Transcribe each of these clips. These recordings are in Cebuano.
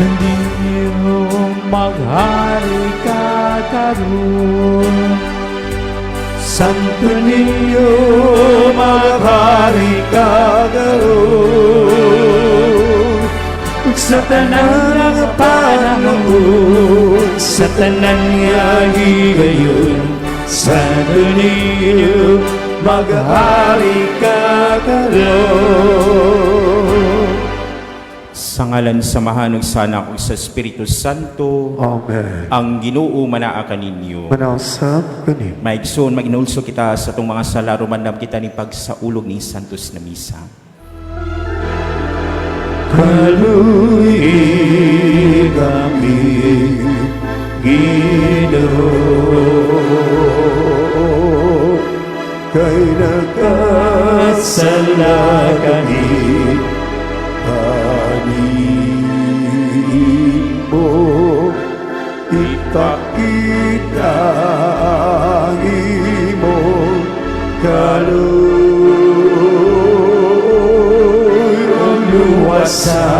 Niño, maghari ka karon. Santo Niño, maghari ka karon. Sa tanan nga panahon, sa tanan nga higayon, Santo Niño, maghari ka karon. Sa ngalan sa Amahan ug sa Anak ug sa Espiritu Santo. Amen. Ang Ginoo manaa kaninyo. Manausab kanimo. Maigsoon, maginulso kita sa atong mga sala, rumandam kita ni pagsaulog ni Santos na Misa. Kaluoyi kami, Ginoo, kay nagkasala kami kanimo. Ipakita ang imong kaluoy ug luwasa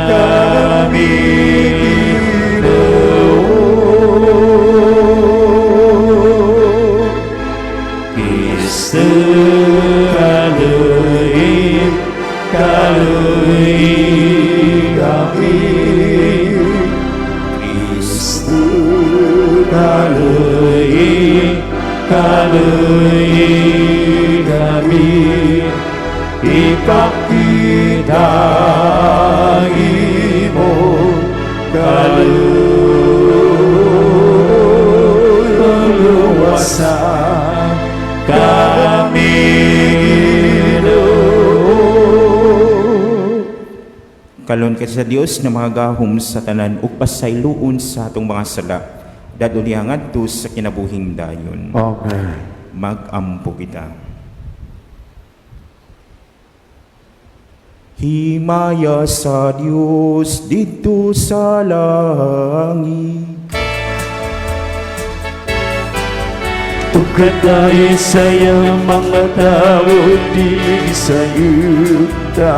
kami, Ginoo. Kristo, kaluoyi, kaluoyi kami. Kristo, kaluoyi, kaluoyi kami. Ipakita ang imong kaluoy, luwasa kami, Ginoo. Kaluoyan kita sa Dios na makagagahom sa tanan ug pasayloon sa atong mga sala. Dadon niya ngadto sa kinabuhing dayon. Amen. Mag-ampo kita. Himaya sa Dios didto sa langit. Ug sa iyang mga tao dili sa yuta.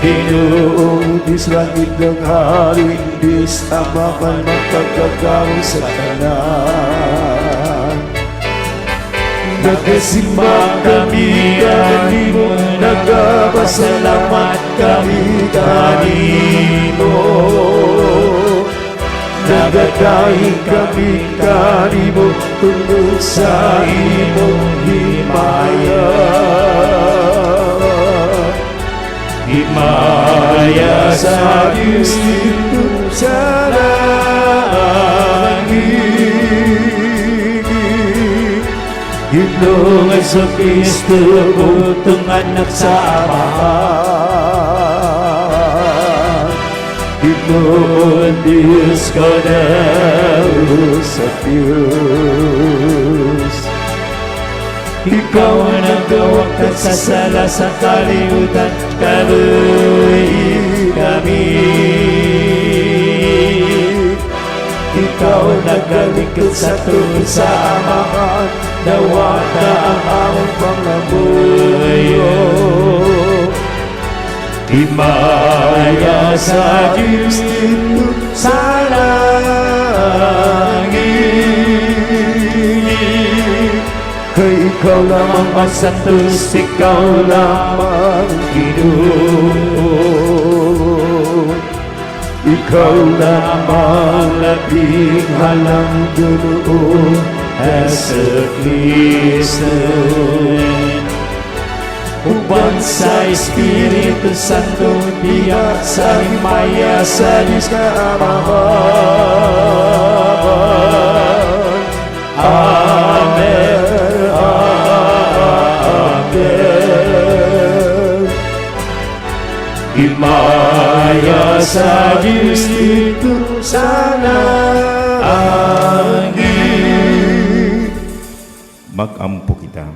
Ginoong Diyos, langit ng hari, Diyos Amahan, makagagahom sa tanan. Nagasimba kami kanimo, nagapasalamat kami kanimo. Nagadaig kami kanimo tungod sa imong himaya. Himaya sa Diyos didto sa langit. Ginoong Hesus Kristo, bugtong anak sa Amahan. Ginoon Diyos ko sa Diyos. Ikaw ang nagwawakat sa sala sa kalibutan, kaluoyi kami. Ikaw nagalikod sa tuhod sa Amahan, dawata ang among pangamuyo. Himaya sa Diyos didto sa langit. Kay ikaw lamang ang santos, ikaw lamang Ginoo. Ikaw lamang labing halang Ginoo, Hesus Kristo. Uban sa Espiritu Santo, diha sa himaya sa Diyos Amahan. Amen. Amen. Himaya sa Diyos didto sa langit. Mag-ampo kita.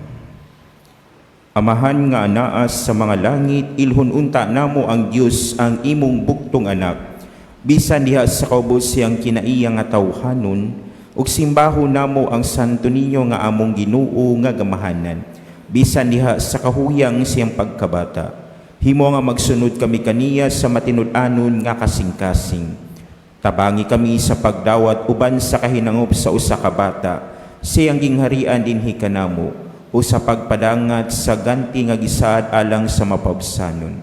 Amahan nga anaa sa mga langit, ilhon unta namo ang Dios ang imong bugtong anak. Bisan diha sa kaubos siyang kinaiya nga tawhanon, ug simbahon namo ang Santo Niño nga among Ginoo nga gamahanan. Bisan diha sa kahuyang siyang pagkabata. Himo nga magsunod kami kaniya sa matinud-anon nga kasing-kasing. Tabangi kami sa pagdawat uban sa kahinangop sa usa ka bata, siyang gingharian dinhi kanamo, o sa pagpadangat sa ganti nga gisaad alang sa mapabsanon.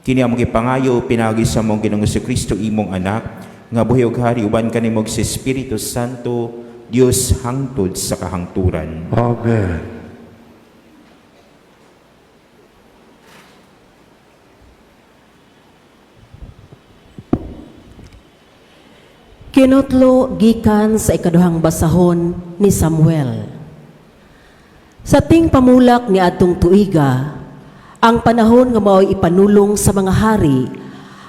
Kini among gipangayo pinaagi sa among Ginoong Kristo, imong anak, nga buhi ug hari uban kanimo sa Espiritu Santo, Dios hangtod sa kahangturan. Amen. Kinutlo gikan sa ikaduhang basahon ni Samuel. Sa ting pamulak ni adtong tuiga, ang panahon nga mao'y ipanulong sa mga hari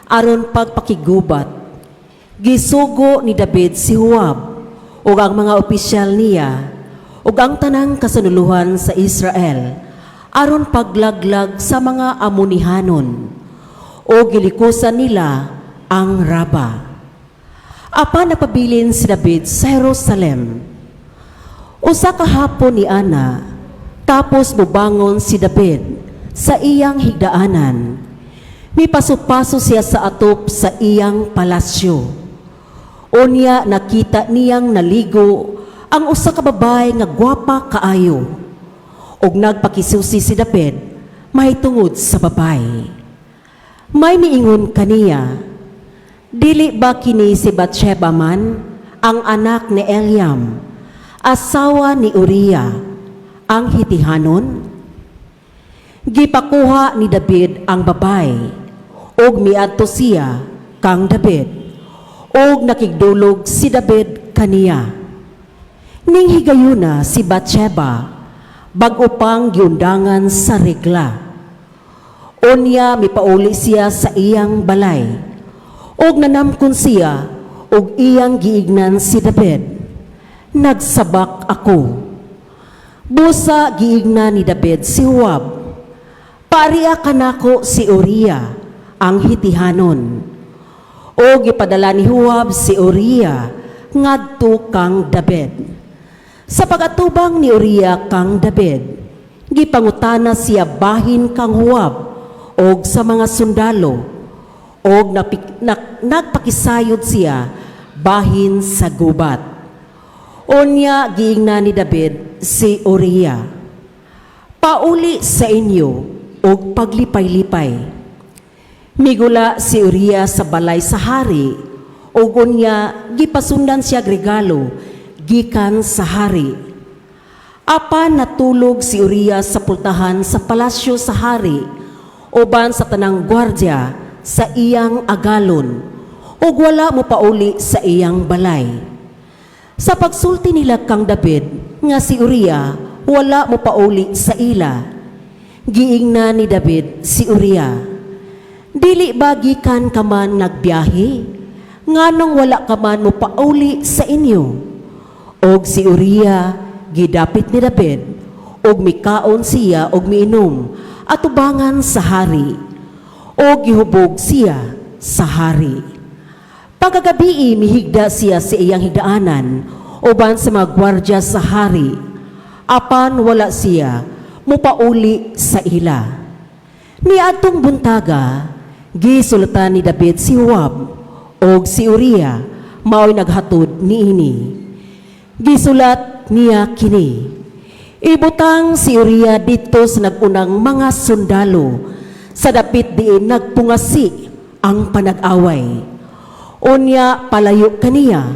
aron pagpakigubat, gisugo ni David si Joab ug ang mga opisyal niya ug ang tanang kasanuluhan sa Israel aron paglaglag sa mga Amonihanon o gilikusan nila ang Raba. Apan napabilin si David sa Jerusalem. Usa ka hapon ni Ana, tapos mubangon si David sa iyang higdaanan. Mipaso-paso siya sa atop sa iyang palasyo. Unya nakita niyang naligo ang usa ka babae nga gwapa kaayo. Ug nagpakisusi si David mahitungod sa babae. May miingon kaniya, "Dili ba kini si Bathsheba man, ang anak ni Eliam, asawa ni Uriah, ang Hitihanon?" Gipakuha ni David ang babae, ug miadto siya kang David, ug nakigdulog si David kaniya. Ning higayuna si Bathsheba, bag-o pang giundangan sa regla. Unya mipauli siya sa iyang balay, ug nanamkon siya ug iyang giignan si David, "Nagsabak ako." Busa giignan ni David si Joab, "Paaria kanako si Uriah ang Hitihanon." O gipadala ni Joab si Uriah ngadto kang David. Sa pagatubang ni Uriah kang David, gipangutana siya bahin kang Joab og sa mga sundalo og nagpakisayod siya bahin sa gubat. Unya giingnan ni David si Uriah, "Pauli sa inyo og paglipay-lipay." Migula si Uriah sa balay sa hari ug unya gipasundan siya regalo gikan sa hari. Apan natulog si Uriah sa pultahan sa palasyo sa hari uban sa tanang gwardya sa iyang agalon ug wala mo pauli sa iyang balay. Sa pagsulti nila kang David nga si Uriah wala mo pauli sa ila, giingnan ni David si Uriah, "Dili ba gikan ka man nagbiyahe? Nganong wala ka man mo pauli sa inyo?" Og si Uriah gidapit ni David og mikaon siya og miinom atubangan sa hari og gihubog siya sa hari. Pagkagabii mihigda siya sa iyang higdaanan uban sa mga gwardya sa hari, apan wala siya mupauli sa ila. Niadtong buntaga, gisulatan ni David si Joab og si Uriah mao'y naghatod niini. Gisulat niya kini, "Ibutang si Uriah didto sa nagunang mga sundalo sa dapit diin nagpungasi ang panag-away. Unya palayo kaniya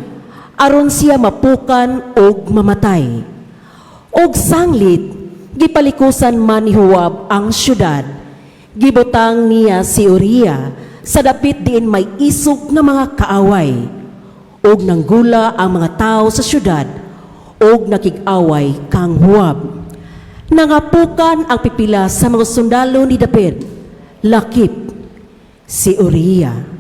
aron siya mapukan og mamatay." Og sanglit gipalikusan man ni Joab ang syudad. Gibutang niya si Uriah sa dapit diin may isog nga mga kaaway. Og nanggula ang mga tao sa syudad og nakig-away kang Joab. Nangapukan ang pipila sa mga sundalo ni David, lakip si Uriah.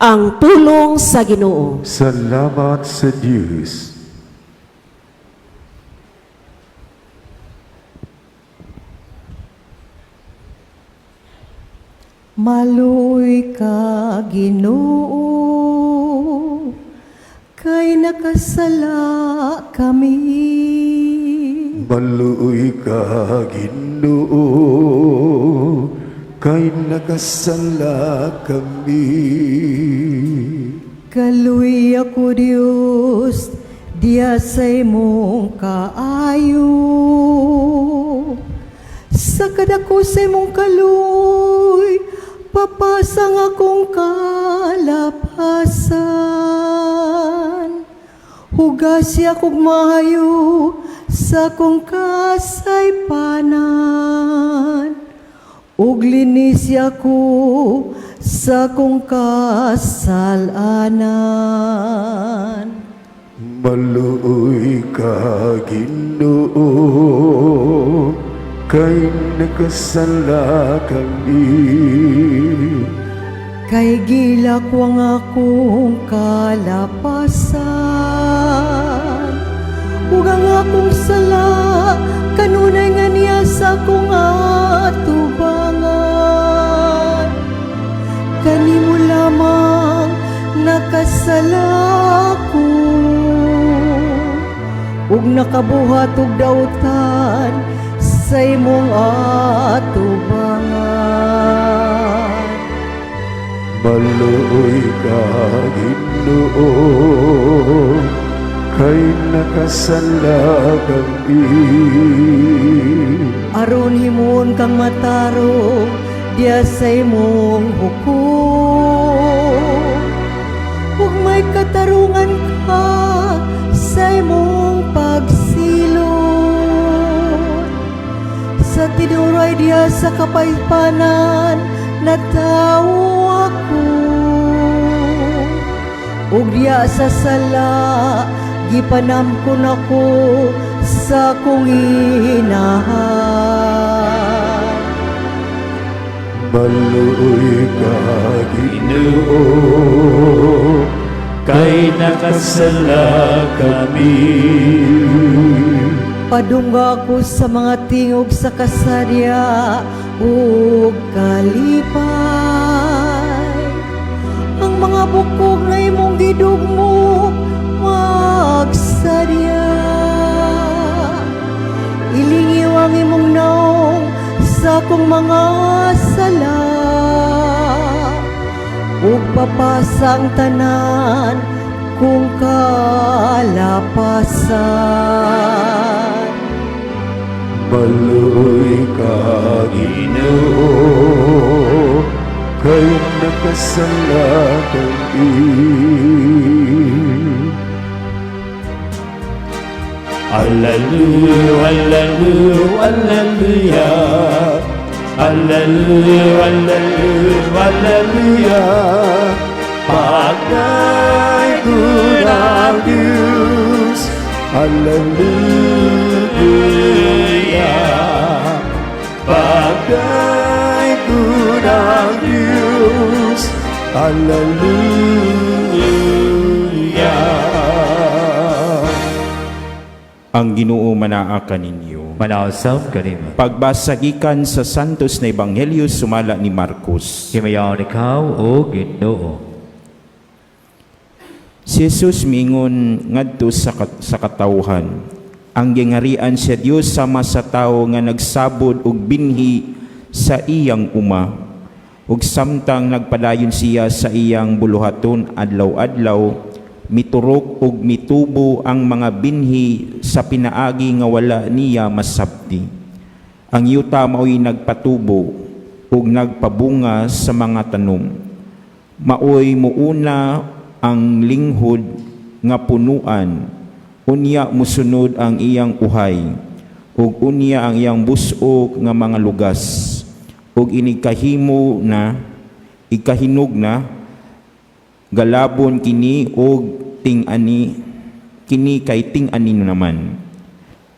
Ang pulong sa Ginoo. Salamat sa Diyos. Maluoy ka, Ginoo, kay nakasala kami. Maluoy ka, Ginoo, kay nakasala kami. Kaluoyi ako, Dios, diha sa imong kaayo. Sa kadako sa imong kaluoy, papasa ang akong kalapasan. Hugasi akong maayo sa akong kasaypanan. Ug linisi ako sa akong kasalanan. Maluoy ka, Ginoo, kay nakasala kami. Kay gilakw ang akong kalapasan ug ang akong sala kanunay nga niya sa akong atubangan. Kanimo lamang nakasala ko ug nakabuhat og dautan sa imong atubangan. Maluoy ka, Ginoo, kay nakasala kami. Aron himuon kang matarong diha sa imong hukom ug may katarungan ka sa imong pagsilot. Sa tinuray diha sa kapaypanan natawo ako, ug diha sa sala gipanamkon ako sa akong inahan. Maluoy ka, Ginoo, kay nakasala kami. Padungga ako sa mga tingog sa kasadya ug kalipay. Ang mga bukog na imong gidugmok magsadya. Ilingiw ang imong naong sa akong mga sala ug papasa ang tanan kong kalapasan. Maluoy ka, Ginoo, kay nakasala kami. Alleluia, alleluia, alleluia. Alleluia, alleluia, alleluia. Pagdaigong ang Diyos. Alleluia. Pagdaigong ang Diyos. Alleluia. Ang Ginoo manaa kaninyo. Manaa sab kanimo. Pagbasa gikan sa Santos na Ebanghelyo sumala ni Marcos. Himayaon ikaw, O Ginoo. Si Jesus miingon ngadto sa katawhan: "Ang gingarian sa Dios sama sa tawo nga nagsabod og binhi sa iyang uma. Ug samtang nagpadayon siya sa iyang buluhaton adlaw-adlaw, miturok ug mitubo ang mga binhi sa pinaagi nga wala niya masabti. Ang yuta maoy nagpatubo ug nagpabunga sa mga tanom. Maoy muuna ang linghod nga punuan, unya musunod ang iyang uhay, ug unya ang iyang bus-ok nga mga lugas. Ug inig kahimo na, ikahinog na, galabon kini og ting-ani kini kay ting-ani naman.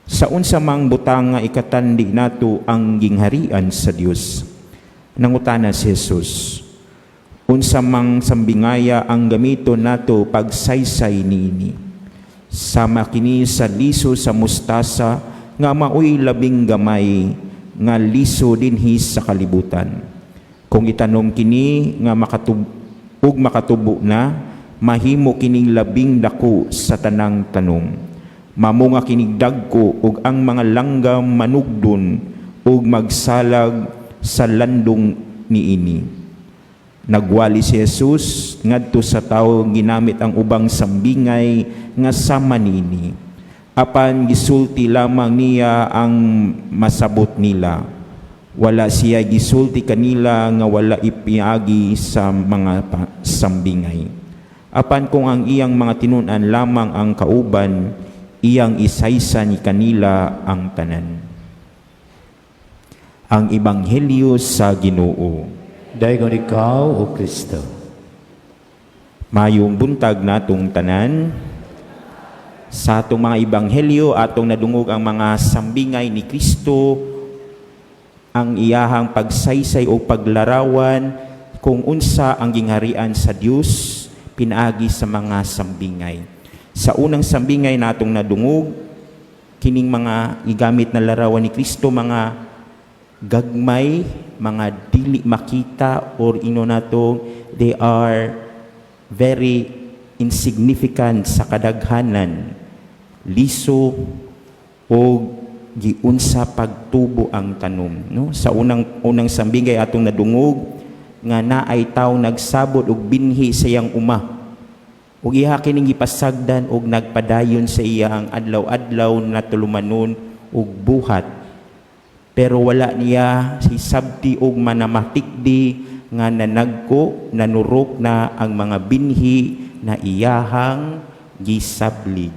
Sa unsa mang butang nga ikatandi nato ang gingharian sa Dios?" Nangutana si Jesus, "Unsa mang sambingaya ang gamiton nato pagsaysay niini? Sama kini sa liso sa mustasa nga maoy labing gamay nga liso dinhi sa kalibutan. Kung itanom kini nga ug makatubo na, mahimo kining labing dako sa tanang tanom. Mamunga kinig dagko ug ang mga langgam manugdon ug magsalag sa landong niini. Nagwali si Jesus ngadto sa tawo, ginamit ang ubang sambingay nga sama niini. Apan gisulti lamang niya ang masabot nila. Wala siya gisulti kanila nga wala ipiagi sa mga sambingay. Apan kung ang iyang mga tinun-an lamang ang kauban, iyang isaysan kanila ang tanan. Ang Ebanghelyo sa Ginoo. Dayon ikaw, O Kristo. Mayong buntag natong tanan. Sa atong mga ebanghelyo, atong nadungog ang mga sambingay ni Kristo, ang iyahang pagsaysay o paglarawan kung unsa ang gingharian sa Dios pinaagi sa mga sambingay. Sa unang sambingay natong nadungog, kining mga gigamit na larawan ni Kristo, mga gagmay, mga dili makita or ino nato, they are very insignificant sa kadaghanan, liso o giunsa pagtubo ang tanom, no? Sa unang unang sambingay, atong nadungog nga naay tawo nagsabot og binhi sa iyang uma ug iha kining gipasagdan og nagpadayon sa iya ang adlaw-adlaw na tulumanon ug buhat, pero wala niya si sabti og manamatikdi nga nanagko, nanurok na ang mga binhi na iyahang gisablig.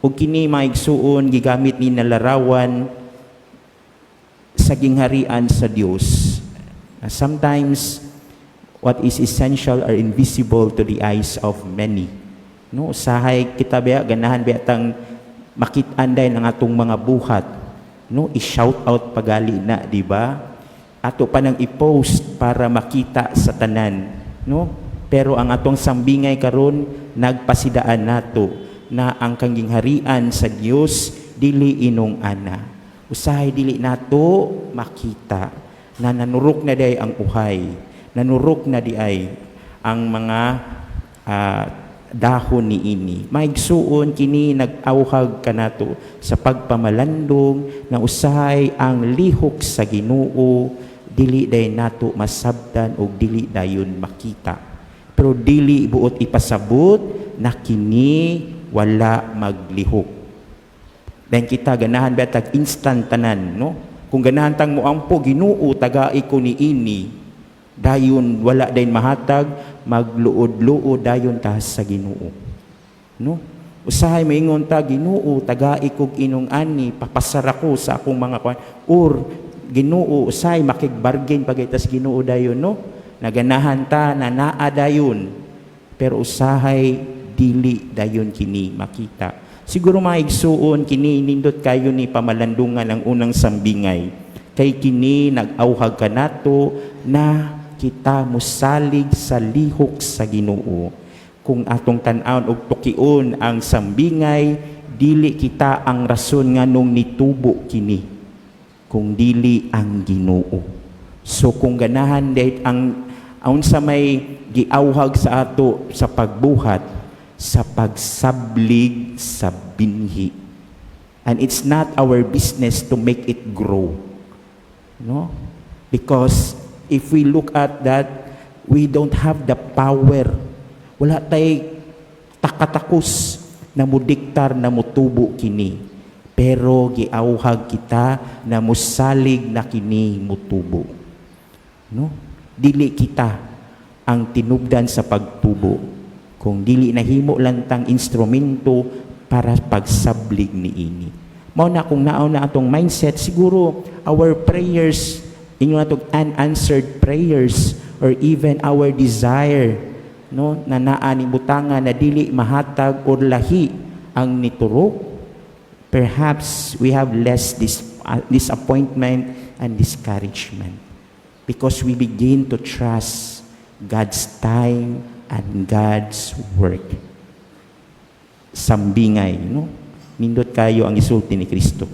Ug kini, mga igsuon, gigamit ni nalarawan sa gingharian sa Dios. Sometimes what is essential are invisible to the eyes of many. No, usahay kita biya ganahan biya tang makit-an ang atong mga buhat. No, i-shout out pagali na, di ba? Ato pa nang i-post para makita sa tanan, no? Pero ang atong sambingay karon nagpasidaan nato na ang kagingharian sa Dios dili inong ana. Usahay dili nato makita na nanurok na diay ang uhay, nanurok na diay ang mga dahon niini. Maigsuon, kini nag-awhag kanato sa pagpamalandong na usahay ang lihok sa Ginoo dili day nato masabtan og dili dayon makita. Pero dili buot ipasabot na kini wala maglihok. Dahil kita ganahan ba tag instant tanan, no? Kung ganahan tang moampo, "Ginoo, tagai ko ni ini." Dayon wala dayon mahatag, magluod-luod dayon ta sa Ginoo. No? Usahay maingon ta, "Ginoo, tagai kog inong ani, papasara ko sa akong mga kwan." Or Ginoo, usahay makig-bargain pagay tas Ginoo dayon, no? Naganahan ta na naa dayon. Pero usahay dili dayon kini makita. Siguro, mga igsuon, kini nindot kayo ni pamalandungan ang unang sambingay. Kay kini nag-awhag kanato na kita musalig sa lihok sa Ginoo. Kung atong tan-awon og tukion ang sambingay, dili kita ang rason nganong nitubo kini kung dili ang Ginoo. So kung ganahan dahil ang unsa may giawhag sa ato sa pagbuhat, sa pagsablig sa binhi. And it's not our business to make it grow. No? Because if we look at that, we don't have the power. Wala tay takatakos na mudiktar na mutubo kini. Pero giawhag kita na musalig na kini mutubo. No? Dili kita ang tinubdan sa pagtubo. Kung dili nahimo lang tang instrumento para pagsablig niini. Mao na kung naa na atong mindset, siguro our prayers, inyo atong unanswered prayers or even our desire, no, na naa ni butanga na dili mahatag or lahi ang niturok, perhaps we have less disappointment and discouragement because we begin to trust God's time and God's work. Sambingay, no? Nindot kayo ang isulti ni Kristo.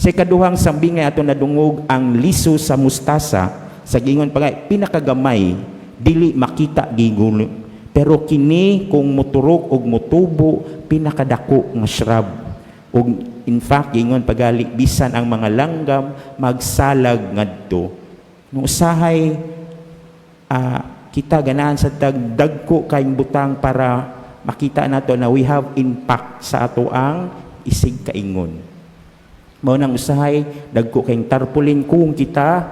Sa ikaduhang sambingay, ato nadungog ang liso sa mustasa. Sa gingon pa nga, pinakagamay, dili makita gigul. Pero kini kung muturok og mutubo, pinakadako nga shrub. Ug in fact, ingon pagali, bisan ang mga langgam magsalag ngadto. Nung usahay kita ganahan sa dagko kayong butang para makita nato na we have impact sa ato ang isig kaingon. Mao nang usahay dagko kayong tarpaulin kung kita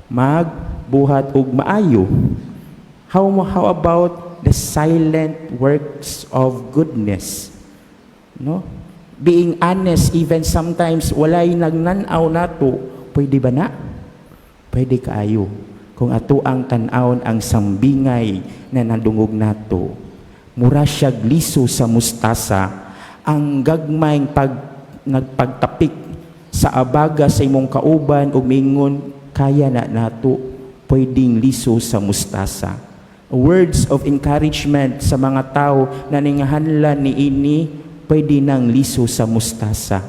magbuhat og maayo. How about the silent works of goodness? No? Being honest, even sometimes walay nagnan-aw nato, pwede ba na? Pwede kaayo. Kung ato ang tan-awon ang sambingay na nadungog nato, mura siya liso sa mustasa, ang gagmayng pag nagpagtapik sa abaga sa imong kauban ug mingon, "Kaya na nato," pwedeng liso sa mustasa. Words of encouragement sa mga tao na ningahanlan ni ini, pwede nang liso sa mustasa.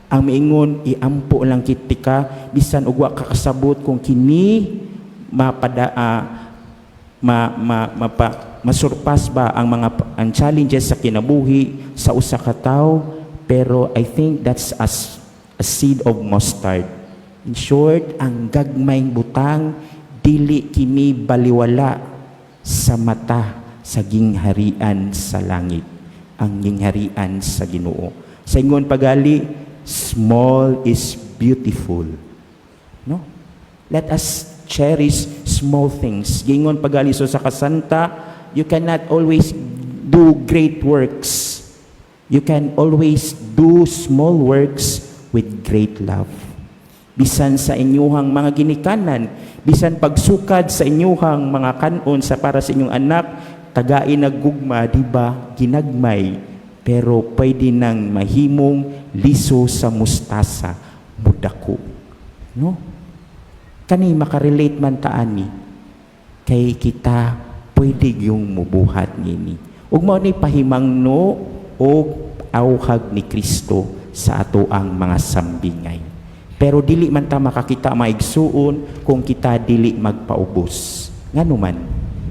Ang miingon, "Iampo lang kitika," bisan ug wa ka kasabot kung kini mapada ma, ma, mapa, masurpas ba ang mga ang challenges sa kinabuhi sa usa ka tawo, pero I think that's a seed of mustard. In short, ang gagmayng butang, dili kini baliwala sa mata sa gingharian sa langit, ang gingharian sa Ginoo. Sa ingon pagali, small is beautiful, no? Let us cherish small things. Gingon pagali so sa kasanta, you cannot always do great works. You can always do small works with great love. Bisan sa inyuhang mga ginikanan, bisan pagsukad sa inyuhang mga kanon sa para sa inyong anak, tagain nagugma, di ba? Ginagmay. Pero pwede nang mahimong liso sa mustasa, mudako. No? Kani makarelate man ta ani kay kita pwede yung mubuhat nini. Ug mao ni pahimangno og awhag ni Kristo sa ato ang mga sambingay. Pero dili man ta makakita, maigsuon, kung kita dili magpaubos. Ngano man?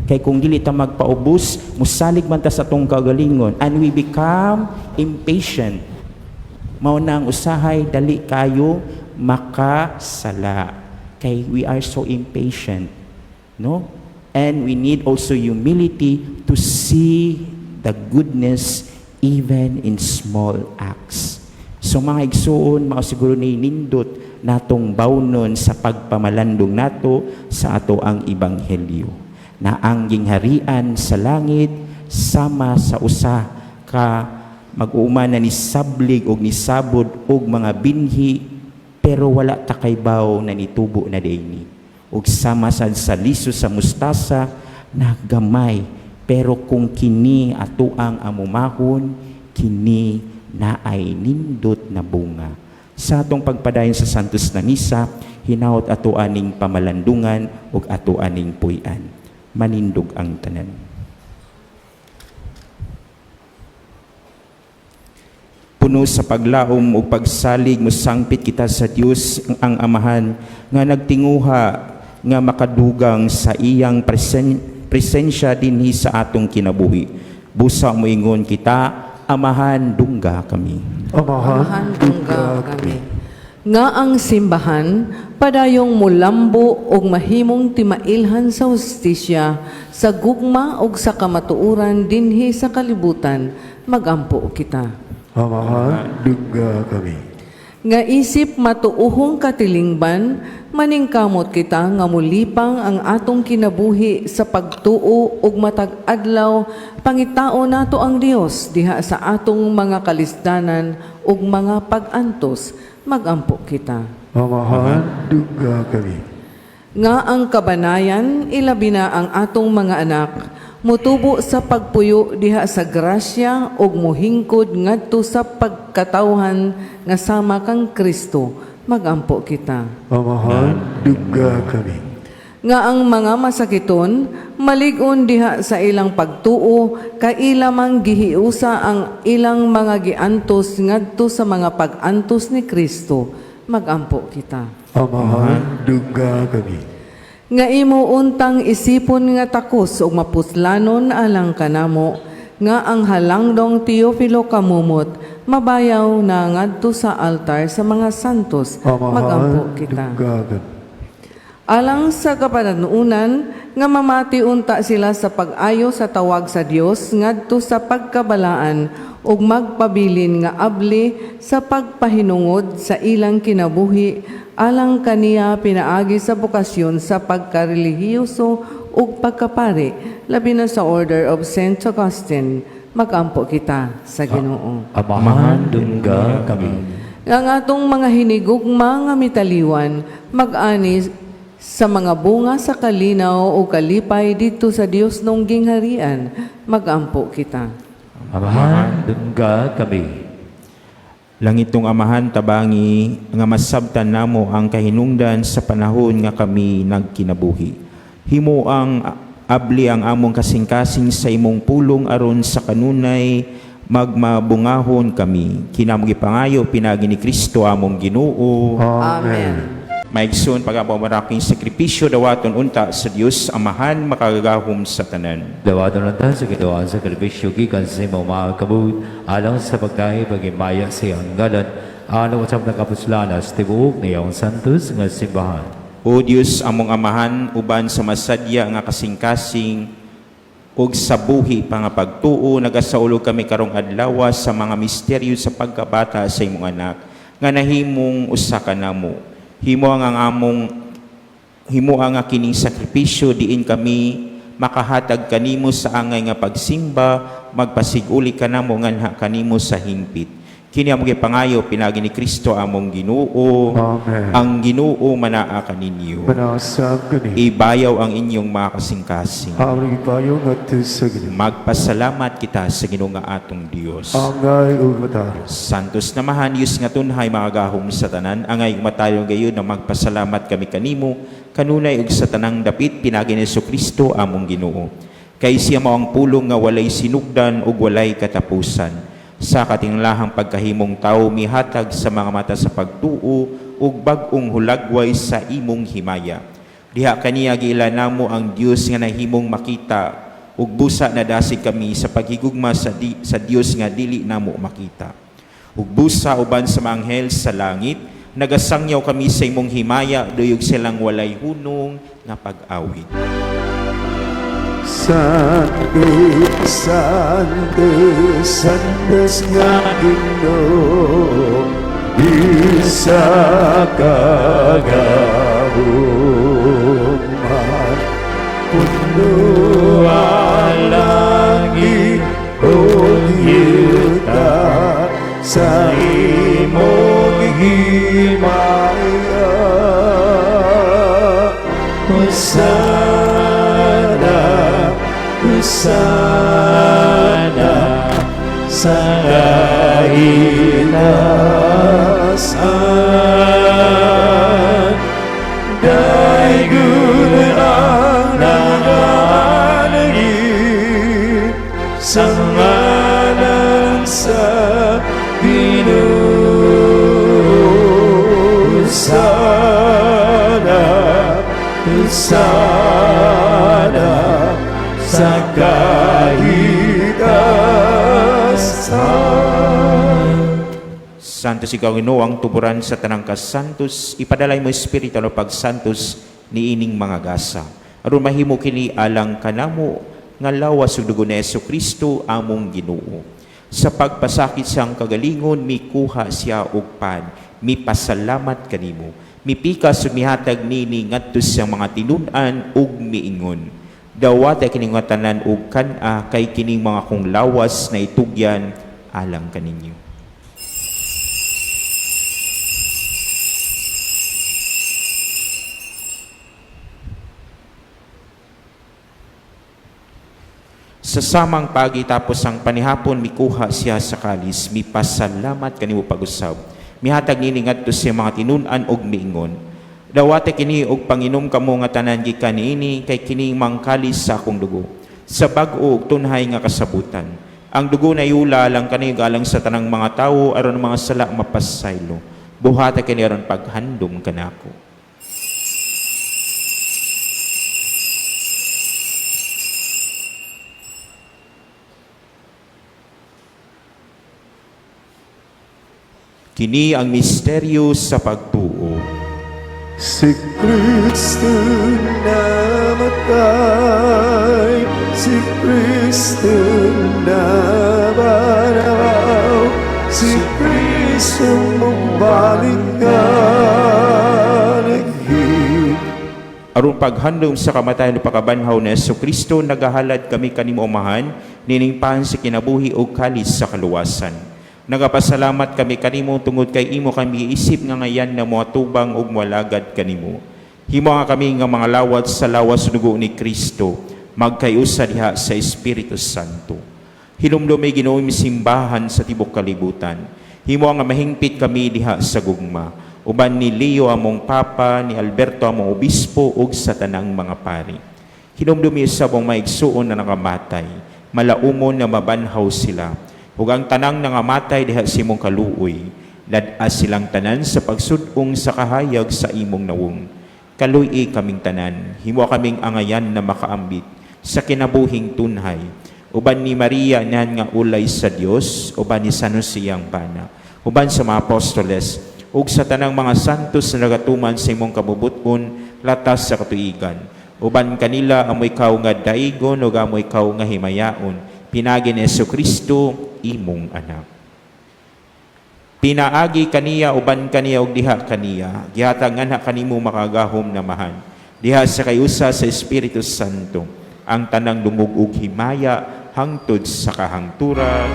Kay kung dili ta magpaubos, musalig man ta sa atong kaugalingon and we become impatient. Mao na ang usahay dali kayo makasala. Kay we are so impatient. No? And we need also humility to see the goodness even in small acts. So mga igsuon, mao siguro ni nindot natong bawnon sa pagpamalandong nato sa ato ang ebanghelyo. Na ang gingharian sa langit sama sa usa ka mag-uuma na ni sablig og nisabod og mga binhi, pero wala ta kaybaw na nitubo na dini. Ug sama sad sa liso sa mustasa na gamay, pero kung kini atoang amumahon, kini naay nindot na bunga. Sa atong pagpadayon sa Santos na Misa, hinaot ato aning pamalandungan ug ato aning puy-an. Manindog ang tanan. Puno sa paglaom ug pagsalig, mosangpit kita sa Dios ang Amahan nga nagtinguha nga makadugang sa iyang presensya dinhi sa atong kinabuhi. Busa moingon kita, "Amahan, dungga kami." Amahan, Amahan, dungga dungga kami. Kami. Nga ang simbahan padayong mulambo og mahimong timailhan sa hustisya, sa gugma ug sa kamatuoran dinhi sa kalibutan, magampo kita. Amahan, dungga kami. Nga isip matuohong katilingban, maningkamot kita nga mulipang ang atong kinabuhi sa pagtuo ug matag adlaw pangitao nato ang Dios diha sa atong mga kalisdanan ug mga pag-antos, magampo kita. Amahan, dungga kami. Nga ang kabanayan, ilabi na ang atong mga anak, mutubo sa pagpuyo diha sa grasya ug muhingkod ngadto sa pagkatawhan nga sama kang Kristo, magampo kita. Amahan, dungga kami. Nga ang mga masakiton malig-on diha sa ilang pagtuo kay ila mang gihiusa ang ilang mga giantos ngadto sa mga pag-antos ni Kristo, magampo kita. Amahan, dungga kami. Nga imo untang isipon nga takos ug mapuslanon alang kanamo nga ang halangdong Teofilo Camomot. mabayaw na ngadto sa altar sa mga santos. Magampo Amahan, kita. dunggagan. Alang sa kapananunan nga mamati unta sila sa pag-ayo sa tawag sa Dios ngadto sa pagkabalaan ug magpabilin nga abli sa pagpahinungod sa ilang kinabuhi alang kaniya pinaagi sa bokasyon sa pagkarelihiyoso ug pagkapari, labi na sa Order of Saint Augustine. Magampo kita sa Ginoo. Amahan, dungga kami. Ang atong mga hinigugma nga mitaliwan, mag-ani sa mga bunga sa kalinaw o kalipay dito sa Dios nung gingharian, magampo kita. Amahan, dungga kami. Langit tong Amahan, tabangi nga masabtan namo ang kahinungdan sa panahon nga kami nagkinabuhi. Himo ang abli ang among kasing-kasing sa imong pulong aron sa kanunay magmabungahon kami. Kinamong gipangayo pinaagi ni Kristo among Ginoo. Amen. Maigsoon pag-apamaraking sakripisyo dawaton unta sa Dios Amahan makagagahom sa tanan. Dawaton lang ta sa Ginoo ang sakripisyo gikan sa imong mga kabut alang sa pagdahi pagimaya sa iyang ngalan alang usab nakapuslana sa tibuok niyang santos nga simbahan. O Dios among Amahan, uban sa masadya nga kasing-kasing ug sa buhi pa nga pagtuo, nagasaulog kami karong adlaw sa mga misteryo sa pagkabata sa imong anak nga nahimong usa ka namo. Himo ang kining sakripisyo diin kami makahatag kanimo sa angay nga pagsimba, magpasiguli kanamo nganha kanimo sa hingpit. Kini among gipangayo pinaagi ni Kristo among Ginoo. Amen. Ang Ginoo manaa kaninyo. Manasab kani. Ibayaw ang inyong mga kasing-kasing. Among ibayo ngadto sa Ginoo. Magpasalamat kita sa Ginoo nga atong Dios. Angay ug mataros. Santos namahan, Diyos nga tunhay makagahom sa tanan, angay umatayong gayon na magpasalamat kami kanimo, kanunay ug sa tanang dapit pinagi ni Kristo among Ginoo. Kay siya mao ang pulong nga walay sinugdan ug walay katapusan. Sa katinglahang pagkahimong tawo mihatag sa mga mata sa pagtuo ug bag-ong hulagway sa imong himaya. Diha kaniya giila namo ang Dios nga nahimong makita ug busa na dasig kami sa paghigugma sa Dios nga dili namo makita. Ug busa uban sa mga anghel sa langit, nagasangyaw kami sa imong himaya duyog silang walay hunong nga pag-awit. Santo, Santo, Santos nga Ginoo, isa kagahuman. Puno ang langit ug yuta sa imong himaya. Hosana, Hosana sa kaitasan. Daygon ang nangangalit sa ngalan sa Ginoo. Hosana, Hosana sa kahitasan. Santos ikaw Ginoo ang tuburan sa tanang kasantos, ipadalay mo espiritu no pagsantos niining mga gasa. Aron mahimo kini alang kanamo nga lawas ug dugo ni Kristo among Ginoo. Sa pagpasakit siyang kagalingon mikuha siya og pan, mipasalamat kanimo. Mipikas ug mihatag nini ngadto sa mga tinun-an ug miingon. Dawata kining mga tanan og kan-a kay kining mga kong lawas na itugyan alang kaninyo. Sa samang pagi tapos ang panihapon mikuha siya sa kalis, mipasalamat kanimo pag-usab. Mihatag nini ngadto sa mga tinun-an og miingon. Dawata kini og panginom kamo nga tanan gikan niini kay kini mangkalis sa akong dugo. Sa bag-o ug tunhay nga kasabutan. Ang dugo na yula lang kani alang sa tanang mga tawo aron mga sala mapasaylo. Buhata kini aron paghandom kanako. Kini ang misteryo sa pagtuo. Si Kristo namatay, si Kristo nabanhaw, si Kristo mubalik nga naghi. Aron paghandom sa kamatayon ug pagkabanhaw ni Hesus Kristo, nagahalad kami kanimo, Amahan, nining pan sa kinabuhi ug kalis sa kaluwasan. Nagapasalamat kami kanimo tungod kay imo kami isip nga angayan na moatubang ug moalagad kanimo. Himo nga kami nga mga lawat sa lawas ug dugo ni Kristo, magkayusa diha sa Espiritu Santo. Hinumdumi, Ginoo, imong simbahan sa tibok kalibutan. Himo nga mahingpit kami diha sa gugma. Uban ni Leo among Papa, ni Alberto among Obispo ug sa tanang mga pari. Hinumdumi sa among mga igsuon na nakamatay, malaumon na mabanhaw sila. Ug ang tanang nangamatay diha sa imong kaluoy, lad-a silang tanan sa pagsud-ong sa kahayag sa imong nawong. Kaluy-i kaming tanan, himo kaming angayan na makaambit sa kinabuhing tunhay. Uban ni Maria anahan nga ulay sa Dios, uban ni San Jose iyang bana, uban sa mga apostoles, ug sa tanang mga santos na nagatuman sa imong kabubut-on latas sa katuigan. Uban kanila amo ikaw nga daigon ug amo ikaw nga himayaon. Pinaagi ni Hesus Kristo, imong anak. Pinaagi kaniya, uban kaniya ug diha kaniya, gihatag nganha kanimo makagagahom na Amahan, diha sa kayusa sa Espiritu Santo, ang tanang dungog ug himaya hangtod sa kahangturan.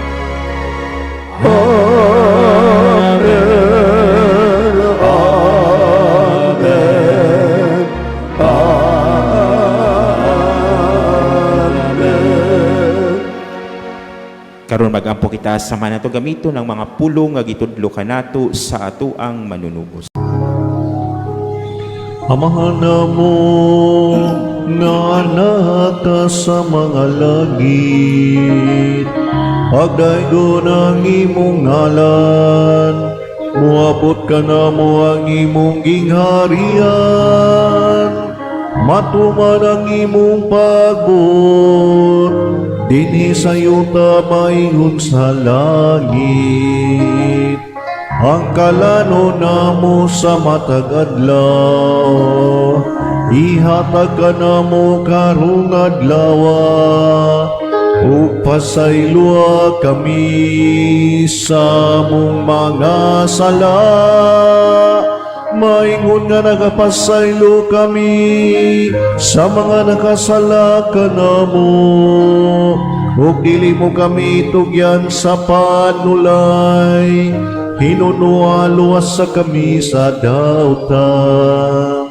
Amen. Amen. Amen. Karon magampo kita sa nato gamiton ang mga pulong nga gitudlo kanato sa atoang manunubos. Amahan namo nga naa ka sa mga langit, pagdaygon ang imong ngalan, muabot kanamo ang imong gingharian, matuman ang imong pagbuot, dinhi sa yuta maingon sa langit. Ang kalanon namo sa matag adlaw, ihatag kanamo karong adlaw, ug pasayloa kami sa among mga sala, maingon nga nagapasaylo kami sa mga nakasala kanamo, ug dili mo kami tugyan sa panulay, hinunoa luwasa kami sa dautan.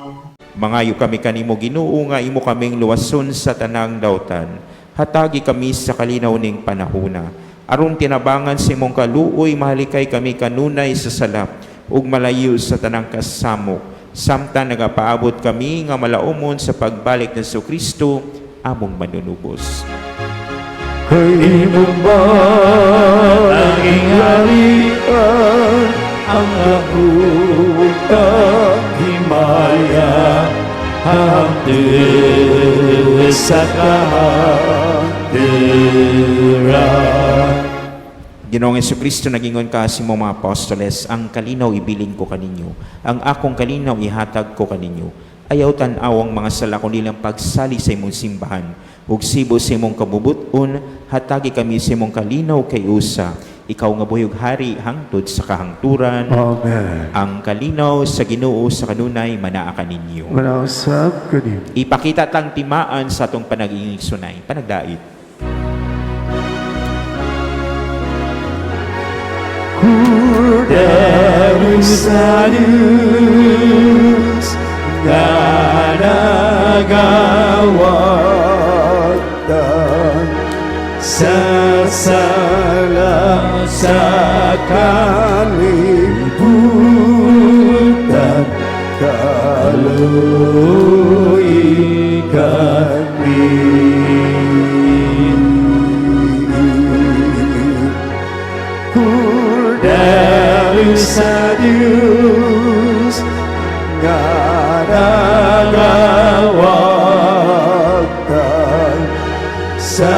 Mangayo kami kanimo, Ginoo, nga imo kaming luwason sa tanang dautan. Hatagi kami sa kalinaw ning panahuna. Aron tinabangan sa imong kaluoy mahalikay kami kanunay sa sala ug malayo sa tanang kasamok. Samtang nagapaabot kami nga malaumon sa pagbalik ni Kristo among manunubos. Kay imo man ang gingharian, ang gahom ug himaya, hangtod sa kahangturan. Ginoong Kristo, nagingon ka sa imong mga apostoles, "Ang kalinaw ibilin ko kaninyo, ang akong kalinaw ihatag ko kaninyo." Ayaw tan-awang mga sala kundi ang pagsali sa imong simbahan. Ug sibo sa imong kabubut-on, hatagi kami sa imong kalinaw kay usa. Ikaw nga buhi ug hari hangtod sa kahangturan. Amen. Ang kalinaw sa Ginoo sa kanunay manaa kaninyo. Manaa usab kanimo. Ipakita tang timaan sa atong panag-iigsunay, panagdait. Kordero sa Diyos nga nagawagtang sa sala sa kalibutan, kaluoyi kami. Kordero sa Diyos nga nagawagtang sa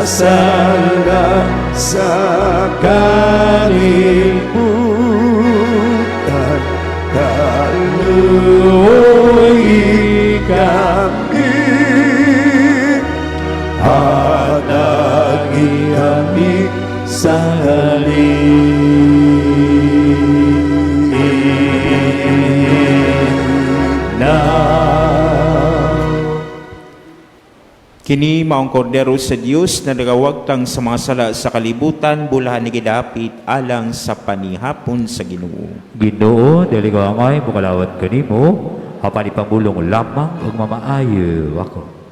sala sa kalibutan. Kini mao ang kordero sa Dios na nagawagtang sa mga sala sa kalibutan, bulahan ni gidapit alang sa panihapon sa Ginoo. Ginoo, dili ko angay mokalawat kanimo, apan ipamulong lamang ug mamaayo ako.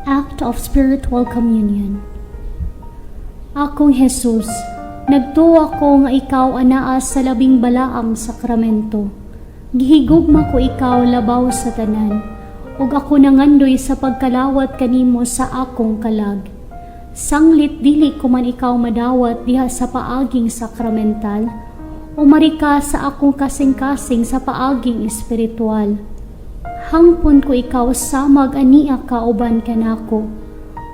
Act of Spiritual Communion. Akong Jesus, nagtuo ko nga ikaw anaa sa labing balaang sakramento. Gihigugma ko ikaw labaw sa tanan, ug ako nangandoy sa pagkalawat kanimo sa akong kalag. Sanglit dili ko man ikaw madawat diha sa paaging sakramental, umari ka sa akong kasing-kasing sa paaging espiritual. Hangpon ko ikaw samag ania kauban kanako,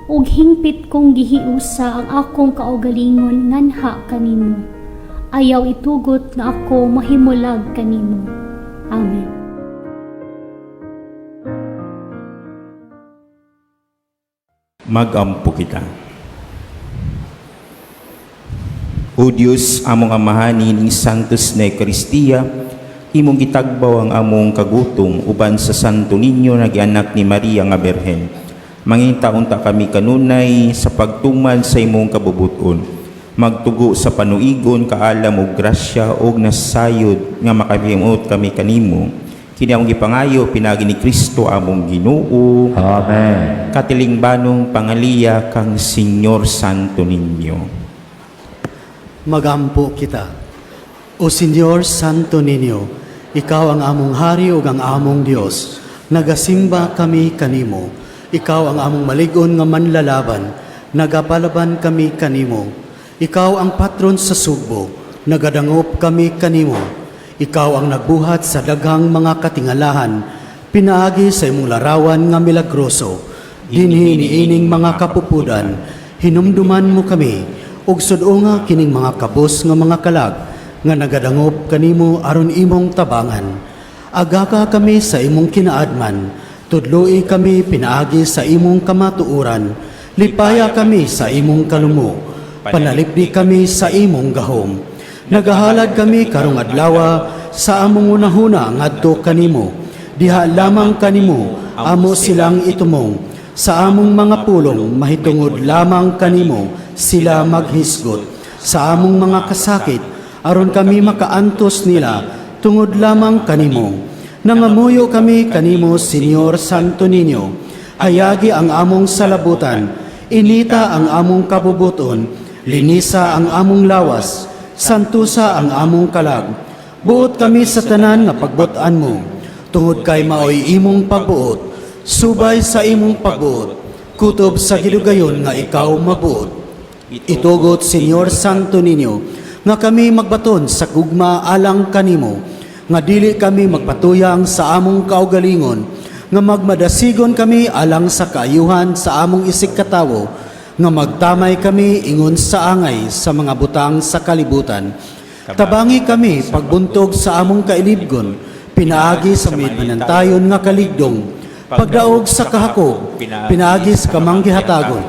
ug hingpit kong gihiusa ang akong kaugalingon nganha kanimo. Ayaw itugot nga ako mahimulag kanimo. Amen. Magampo kita. O Dios, among Amahan niining Santos na Eukaristiya, imong gitagbaw ang among kagutom uban sa Santo Niño nga gianak ni Maria nga Birhen. Mangita unta kami kanunay sa pagtuman sa imong kabubuton. Magtugo sa panuigon, kaalam ug grasya ug nasayod nga makahimuot kami kanimo. Kini among gipangayo pinaagi ni Kristo among Ginoo. Amen. Katilingbanong pangaliya kang Señor Santo Niño. Magampo kita. O Señor Santo Niño, ikaw ang among hari ug ang among Dios. Nagasimba kami kanimo. Ikaw ang among malig-on nga manlalaban. Nagapalaban kami kanimo. Ikaw ang patron sa Sugbo. Nagadangop kami kanimo. Ikaw ang nagbuhat sa daghang mga katingalahan. Pinaagi sa imong larawan nga milagroso. Dinhi niining mga kapupudan, hinumduman mo kami ug sud-unga kining mga kabos nga mga kalag nga nagadangop kanimo aron imong tabangan. Agaka kami sa imong kinaadman, tudloi kami pinaagi sa imong kamatuoran, lipaya kami sa imong kalumo, panalipdi kami sa imong gahom. Nagahalad kami karong adlawa sa among hunahuna ngadto kanimo. Diha lamang kanimo amo silang itumong. Sa among mga pulong mahitungod lamang kanimo sila maghisgot. Sa among mga kasakit aron kami makaantos nila tungod lamang kanimo. Nangamuyo kami kanimo, Señor Santo Niño. Hayagi ang among salabutan, inita ang among kabubuton, linisa ang among lawas, santusa ang among kalag. Buot kami sa tanan nga pagbuotan mo, tungod kay maoy imong pagbuot, subay sa imong pagbuot, kutob sa gidugayon nga ikaw mabuot. Itugot, Señor Santo Niño, nga kami magbaton sa gugma alang kanimo, nga dili kami magpatuyang sa among kaugalingon, nga magmadasigon kami alang sa kaayuhan sa among isigkatawo, nga magtamay kami ingon sa angay sa mga butang sa kalibutan. Tabangi kami pagbuntog sa among kailibgon, pinaagi sa manantayon nga kaligdong, pagdaog sa kahakog, pinaagi sa kamanggihatagon,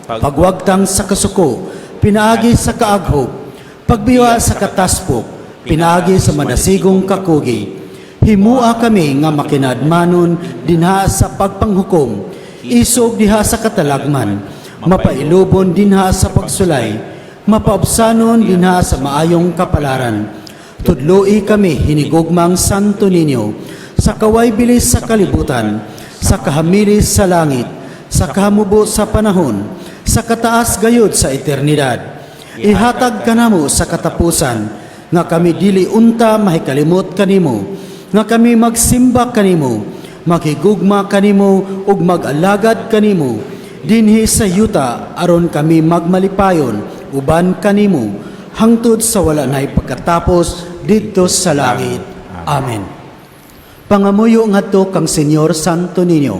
pagwagtang sa kasuko, pinaagi sa kaaghog, pagbiwa sa kataspok, pinaagi sa madasigong kakugi. Himua kami nga makinadmanon dinha sa pagpanghukom, isog diha sa katalagman, mapailubon dinha sa pagsulay, mapaobsanon dinha sa maayong kapalaran. Tudloi kami hinigugmang Santo Niño, sa kaway bilis sa kalibutan, sa kahamilis sa langit, sa kahamubo sa panahon, sa kataas gayud sa eternidad. Ihatag kanamo sa katapusan, nga kami dili unta mahikalimot kanimo, nga kami magsimba kanimo, maghigugma kanimo ug mag-alagad kanimo dinhi sa yuta aron kami magmalipayon uban kanimo hangtod sa wala nay pagkatapos didto sa langit. Amen. Pangamuyo ngadto kang Señor Santo Niño.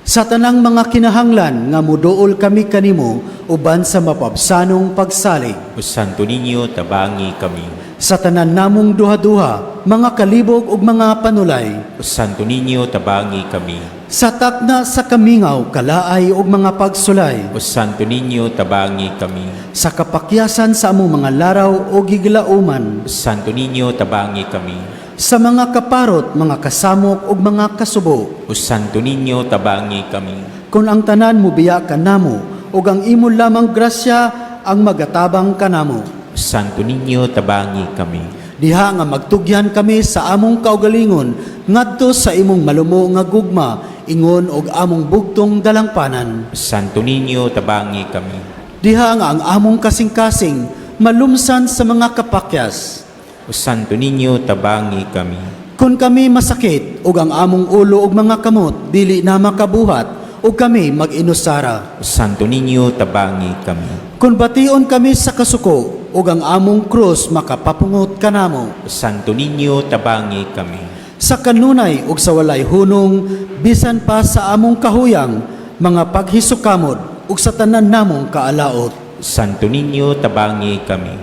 Sa tanang mga kinahanglan nga muduol kami kanimo uban sa mapabsanong pagsalig. O Santo Niño, tabangi kami. Sa tanan namong duha-duha, mga kalibog ug mga panulay. O Santo Niño, tabangi kami. Sa takna sa kamingaw, kalaay ug mga pagsulay. O Santo Niño, tabangi kami. Sa kapakyasan sa among mga laraw o gigilauman. O Santo Niño, tabangi kami. Sa mga kaparot, mga kasamok ug mga kasubo. O Santo Niño, tabangi kami. Kung ang tanan mubiya kanamo ug ang imo lamang grasya ang magatabang kanamo. O Santo Niño, tabangi kami. Diha nga magtugyan kami sa among kaugalingon ngadto sa imong malumo nga gugma, ingon og among bugtong dalangpanan. O Santo Niño, tabangi kami. Diha nga ang among kasing-kasing malumsan sa mga kapakyas. O Santo Niño, tabangi kami. Kung kami masakit ug ang among ulo ug mga kamot dili na makabuhat ug kami mag-inusara. O Santo Niño, tabangi kami. Kung bation kami sa kasuko ug ang among krus makapapungot kanamo. O Santo Niño, tabangi kami. Sa kanunay ug sa walay hunong, bisan pa sa among kahuyang, mga paghisukamod ug sa tanan namong kaalaot. O Santo Niño, tabangi kami.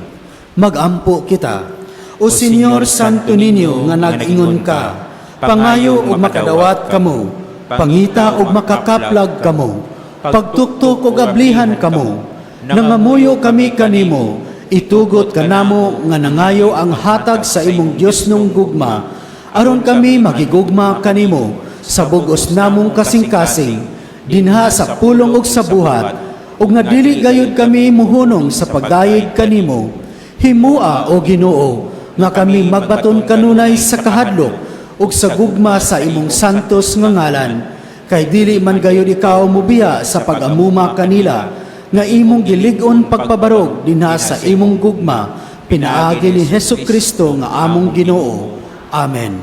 Magampo kita. O Señor Santo Niño nga nag-ingon ka, pangayo ug makadawat kamo, pangita ug makakaplag kamo, pagtuktok ug ablihan kamo, nangamuyo kami kanimo, itugot kanamo nga nangayo ang hatag sa imong Diosnong gugma, aron kami magigugma kanimo sa bug-os namong kasing-kasing, dinha sa pulong ug sa buhat, ug nga dili gayud kami muhunong sa pagdayeg kanimo. Himua, o Ginoo, nga kami magbaton kanunay sa kahadlok ug sa gugma sa imong santos nga ngalan, kay dili man gayud ikaw mubiya sa pag-amuma kanila nga imong gilig-on pagpabarog dinha sa imong gugma, pinaagi ni Hesus Kristo nga among Ginoo. Amen.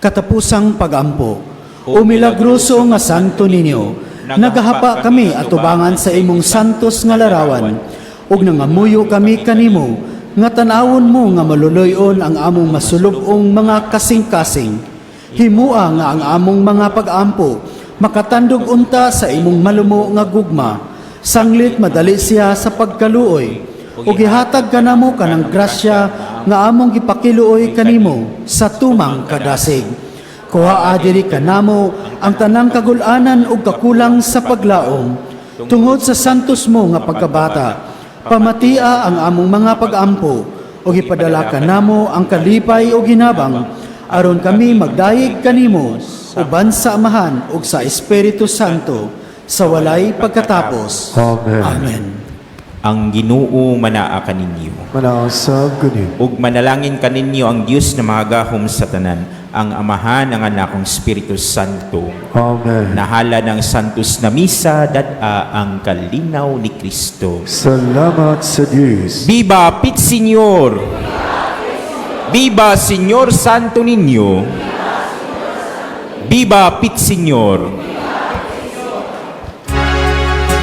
Katapusang pagampo. O milagroso nga Santo Niño, nagahapa kami atubangan sa imong santos nga larawan ug nangamuyo kami kanimo nga tan-awon mo nga maluloy-on ang among masulub-ong mga kasing-kasing. Himua nga ang among mga pag-ampo makatandog unta sa imong malumo nga gugma, sanglit madali siya sa pagkaluoy, ug gihatag kanamo kanang grasya nga among gipakiluoy kanimo sa tumang kadasig. Kuhaa diri kanamo ang tanang kagul-anan ug kakulang sa paglaom tungod sa santos mo nga pagkabata. Pamatia ang among mga pag-ampo ug ipadala kanamo ang kalipay ug hinabang, aron kami magdayeg kanimo uban sa Amahan ug sa Espiritu Santo sa walay pagkatapos. Amen. Amen. Ang Ginoo manaa kaninyo. Manaa sab kanimo. Ug manalangin kaninyo ang Dios na mahagahom sa tanan, ang Amahan, ang Anak, ang Espiritu Santo. Amen. Nahala ng Santos na Misa, dad-a ang kalinaw ni Kristo. Salamat sa Diyos. Viva Pit Señor! Viva Señor Santo Niño! Viva Pit Señor!